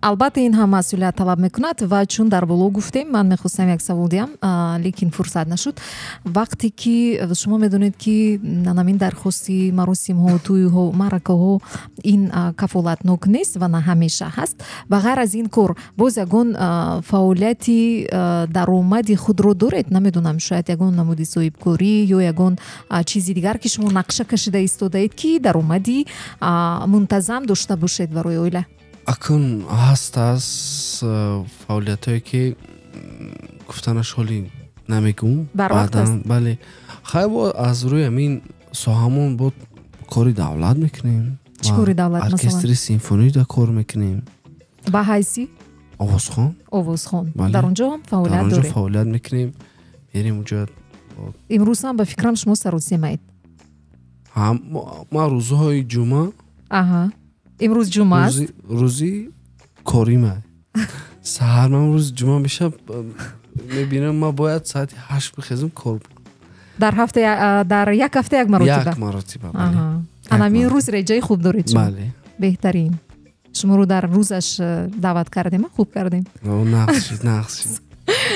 албатта, ин ҳам масъулият талаб мекунад. Ва чун дар боло гуфтем, ман мехостам як савол диҳам, лекин фурсат нашуд. Вақте ки шумо медонед, ки анамин дархости маросимҳо, тӯйҳо, маъракаҳо ин кафолатнок нест ва на ҳамеша ҳаст, ба ғайр аз ин кор боз ягон фаъолияти даромади худро доред? Намедонам, шояд ягон намуди соҳибкорӣ ё ягон чизи дигар, ки шумо нақша кашида истодаед, ки даромади мунтазам дошта бошед барои оила? Акун ҳаст аз фаъолиятҳое, ки гуфтанаш ҳоли намегӯм. Бале, хай, бо аз рӯи ҳамин соҳамон бо кори давлат мекунем. Чӣ кори давлат? Оркестри симфонида кор мекунем. Ба ҳайси? Овозхон. Овозхон. Дар он ҷо ҳам фаъолият доред? Дар он ҷо фаъолият мекунем, мерем уҷа. Имрӯз ҳам ба фикрам, шумо саросемаед. Ман рӯзҳои ҷумъа. Аҳа, имрӯз ҷумъа аст. Рӯзи корима саҳар. Ман рӯзи ҷумъа мешавам, мебинам, ман бояд соати 8 бихезам, кор. Дар ҳафта, дар як ҳафта як маротиба? Як маротиба. Анамин рӯз реҷаи хуб доред шумо. Бале. Беҳтарин. Шуморо дар рӯзаш даъват кардем, хуб кардем. Нағз шид, нағз шид.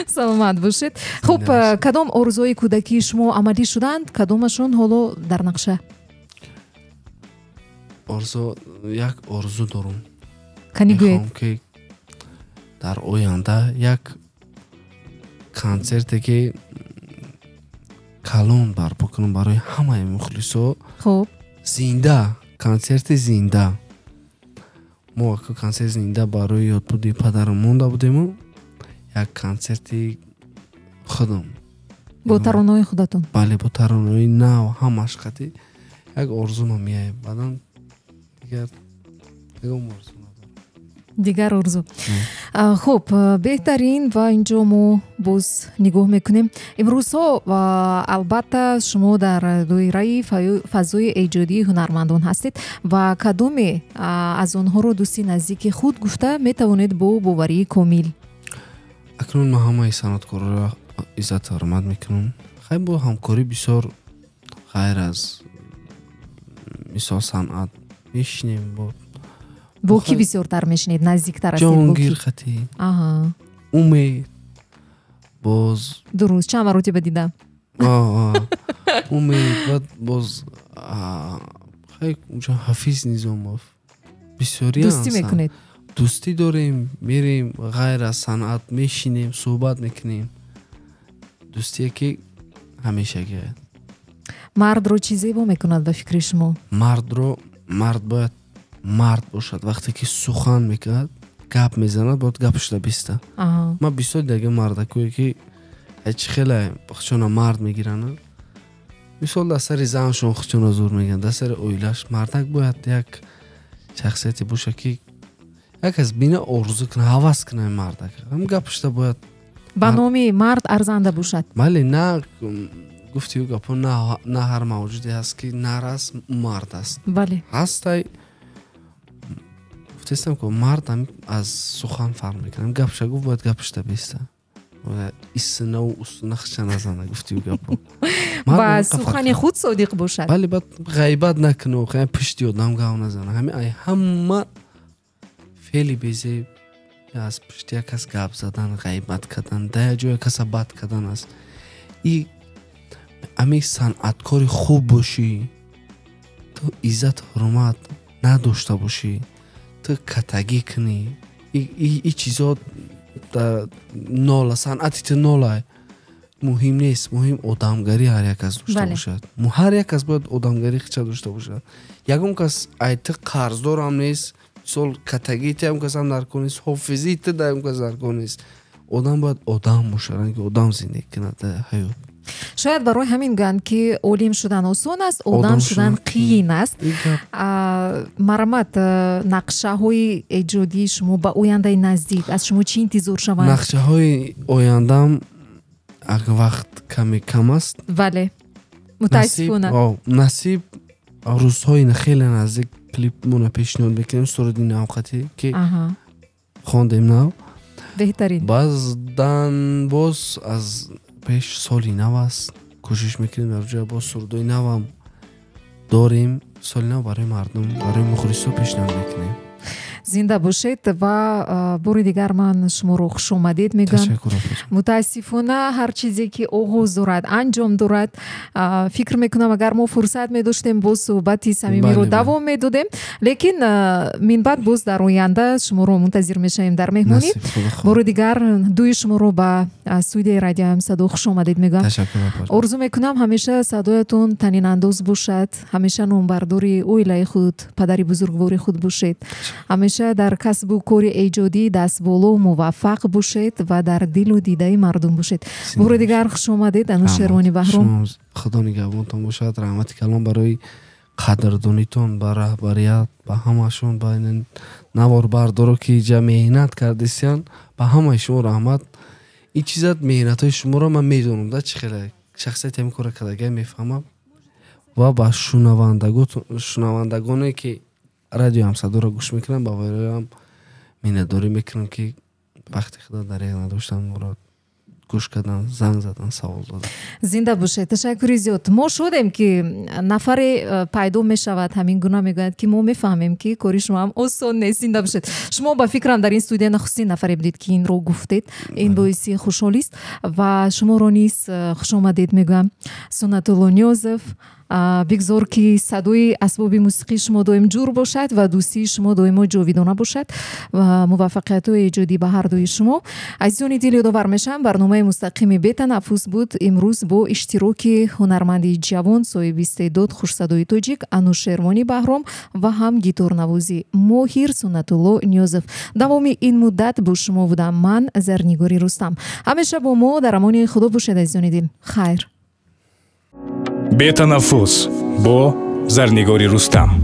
Саломат бошед. Хуб, кадом орзуҳои кӯдакии шумо амалӣ шуданд, кадомашон ҳоло дар нақша? Орзу, як орзу дорум. Кани, гӯед. Мехоҳам, ки дар оянда як консерте, ки калон барпо кунам барои ҳамаи мухлисо. Хуб. Зинда, консерти зинда. Мо ака консерти зинда барои ёдбуди падарам монда будему, як консерти худам. Бо таронаҳои худатон? Бале, бо таронаҳои нав, ҳамаш қатӣ як орзумам меяд. Баъдан дигар ягон орзу надорам. Дигар орзу. Хуб, беҳтарин. Ва инҷо мо боз нигоҳ мекунем. Имрӯзҳо албатта шумо дар доираи фазои эҷодии ҳунармандон ҳастед ва кадоме аз онҳоро дӯсти наздики худ гуфта метавонед бо боварии комил? Акнун ман ҳамаи санъаткорро иззату ҳурмат мекунам. Хай, бо ҳамкорӣ бисёр ғайр аз мисол санъат мешинем бо Бо кӣ бисёртар мешинед, наздиктар ҳастед? Ҷонгир қатӣ. Умед боз. Дуруст, чанд маротиба дидам. Умед, баъд боз хай унҷо Ҳафиз Низомов. Бисёри Дӯстӣ мекунед? Дӯстӣ дорем, мерем, ғайр аз санъат мешинем, суҳбат мекунем. Дӯстие ки ҳамешагӣ. Мардро чӣ зебо мекунад ба фикри шумо? Мардро, мард бояд мард бошад. Вақте ки сухан мекунад, гап мезанад, бояд гапашда биста. Ман бисёр дига мардакое ки чӣ хеле худшона мард мегиранд, мисол дар сари заншон худшона зур мегиранд, дар сари оилаш. Мардак бояд як шахсияте бошад ки як аз бина орзу кунад, ҳавас кунад мардак. Ҳам гапашда бояд ба номи мард арзанда бошад. Бале, на гуфти ӯ гапо, на ҳар мавҷуде ҳаст ки нар аст, мард аст. Бале. Ҳастай, гуфтестам ки мард аз сухан фарқ мекунад. Гапша гуфт, бояд гапашда биста. Иссинаву устуна хича назана, гуфти ӯ гапо. Ба сухани худ содиқ бошад. Бале, баъд ғайбат накуну, пишти одам гав назана. Ҳами ай ҳама феъли безеб аз пишти як кас гап задан, ғайбат кардан, дар як ҷоя каса бад кардан аст. И ами санъаткори хуб бошӣ, ту иззату ҳурмат надошта бошӣ, ту катагӣ кунӣ, и чизо нола, санъати ту нола, муҳим нест. Муҳим одамгарӣ ҳар як кас дошта бошад. Ҳар як кас бояд одамгарӣ хича дошта бошад. Ягон кас ай ту қарздорам нест, мисол катагии ту ягон касам дар кор нест, ҳофизии ту дар ягон кас дар кор нест. Одам бояд одам бошад, ранги одам зиндагӣ кунад дар ҳаёт. Шояд барои ҳамин гӯянд ки олим шудан осон аст, одам шудан қиин аст. Марамат, нақшаҳои эҷодии шумо ба ояндаи наздик, аз шумо чӣ интизор шаванд? Нақшаҳои ояндам агар вақт каме кам аст. Бале, мутаассифона. Насиб рӯзҳои хеле наздик клипмона пешниҳод мекунем, суруди навқатӣ ки хондем нав. Беҳтарин. Баъздан боз аз пеш соли нав аст, кӯшиш мекунем дар ҷоя боз сурудои навам дорем. Соли нав барои мардум, барои мухлисо пешниҳод мекунем. Зинда бошед ва бори дигар ман шуморо хушомадед мегӯям. Мутаассифона ҳар чизе ки оғоз дорад, анҷом дорад. Фикр мекунам агар мо фурсат медоштем, боз суҳбати самимиро давом медодем, лекин минбаъд боз дар оянда шуморо мунтазир мешавем дар меҳмонӣ. Бори дигар дуи шуморо ба студияи радио Ҳамсадо хушомадед мегӯям. Орзу мекунам ҳамеша садоятон танинандоз бошад, ҳамеша номбардори оилаи худ, падари бузургвори худ бошед, ҳамеша дар касбу кори эҷодӣ дастболо муваффақ бошед ва дар дилу дидаи мардум бошед. Бори дигар хуш омадед, Анушервони Баҳром. Худо нигаҳбонтон бошад. Раҳмати калон барои қадрдонитон, ба раҳбарият, ба ҳамашон, ба наворбардоро ки ҷа меҳнат кардесиян, ба ҳамаи шумо раҳмат. Ин чизат меҳнатҳои шуморо ман медонам, да чӣ хеле шахсияти ҳамин кора кардагия мефаҳмам ва ба шунавандагоне ки радио Ҳамсадоро гӯш мекунам, ба вайроам миннатдорӣ мекунам ки вақти худо дареғ надоштан, моро гӯш кардан, занг задан, савол додан. Зинда бошед, ташаккури зиёд. Мо шудем ки нафаре пайдо мешавад, ҳамин гуна мегӯяд ки мо мефаҳмем ки кори шумо ҳам осон нест. Зинда бошед. Шумо ба фикрам дар ин студия нахустин нафаре будед ки инро гуфтед. Ин боиси хушҳолист ва шуморо низ хушомадед мегӯям. Суннатулло Ниёзов, Бигзор ки садои асбоби мусиқии шумо доим ҷур бошад ва дӯстии шумо доимо ҷовидона бошад ва муваффақиятҳои эҷодӣ ба ҳар дуи шумо. Азизони дил, ёдовар мешавам, барномаи мустақими «Бетанаффус» буд имрӯз бо иштироки ҳунарманди ҷавон, соҳиби истеъдод, хушсадои тоҷик Анушервони Баҳром ва ҳам гиторнавози моҳир Суннатулло Ниёзов. Давоми ин муддат бо шумо будам ман, Зарнигори Рустам. Ҳамеша бо мо дар амони Худо бошед, азизони дил. Хайр. Бетанаффус бо Зарнигори Рустам.